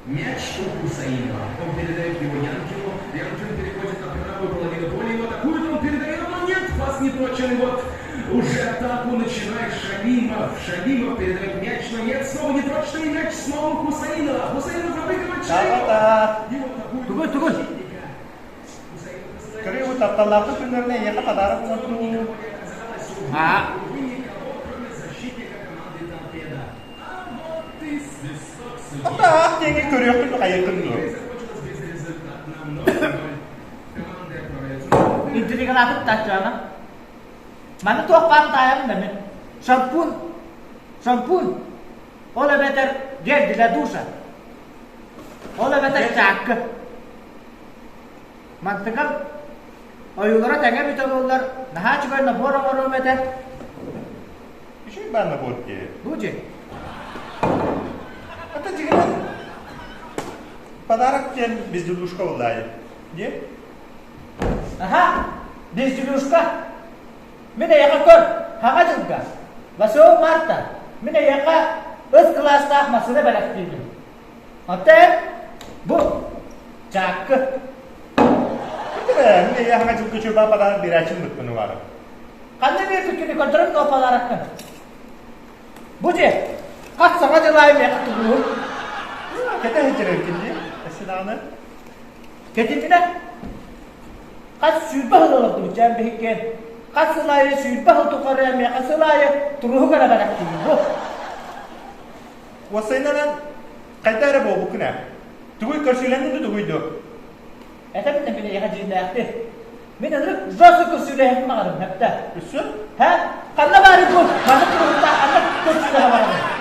Мяч у Хусаинова. Он передает его Янкину. Янкин переходит на правую половину поля. Его атакует, он передает, но нет, пас не точен. И вот уже атаку начинает Шалимов. Шалимов передает мяч, но нет, снова неточный мяч, снова у Хусаинова. Хусаинов обыгрывает Шалимова. Его атакует Тугуй, тугуй. Көрүү тапталлаахтык күннэринэ эйиэхэ подарок оҥордум. А, Атаах диэҥҥэ көрүөхпүн хайыаххын дуо? Интригалаатык таччаана. Маны туох баар таайабын да мин. Шампунь, шампунь. Ол эбэтэр гель для душа. Ол эбэтэр чааккы. Мантыгар ойуулара тэҥэ бүтэ буоллар, наһаа үчүгэй набор оҥоруом этэ. Үчүгэй баар набор дии. Бу дьиҥ. Это дьиҥинэн подарок диэн безделушка буоллаайы. Дии? Аха, безделушка. Мин эйиэхэ көр, хаҥа дьылга, 8 марта, мин эйиэхэ ыт кылаастаах массыына бэлэхтиибин. Оттон бу чааккы. Мин эйиэхэ хаҥа дьылга үчүгэй подарок биэрээччим быттын убаары. Ханна биэрбиккини көрдөрөн дуо подароккын? Бу дьиэ хас саҥа дьыл аайы миэхэ тугуһун? Кэтэ сылдьар эбиккин дии, өссө даҕаны. Кэтитинэ хас 20 сыл олордубут дьээн биһиккиэн. Хас сыл аайы 20 сыл тухары миэхэ сыл аайы туруһук эрэ бэлэхтиигин бу. Уоссайынан хайда эрэ буолбуккун ээ. Тугуй көрсүүлэннин дуу тугуй дуу? Этэбин да мин эйиэхэ дьиҥнээхтик. Мин ынырык ужасно көрсүүлэһиэхпин баҕарабын, эптэ. Өссө? Һэ? Ханна баарый бу? Маннык туруһуктаах ханна көрсүүлэһэ барабын?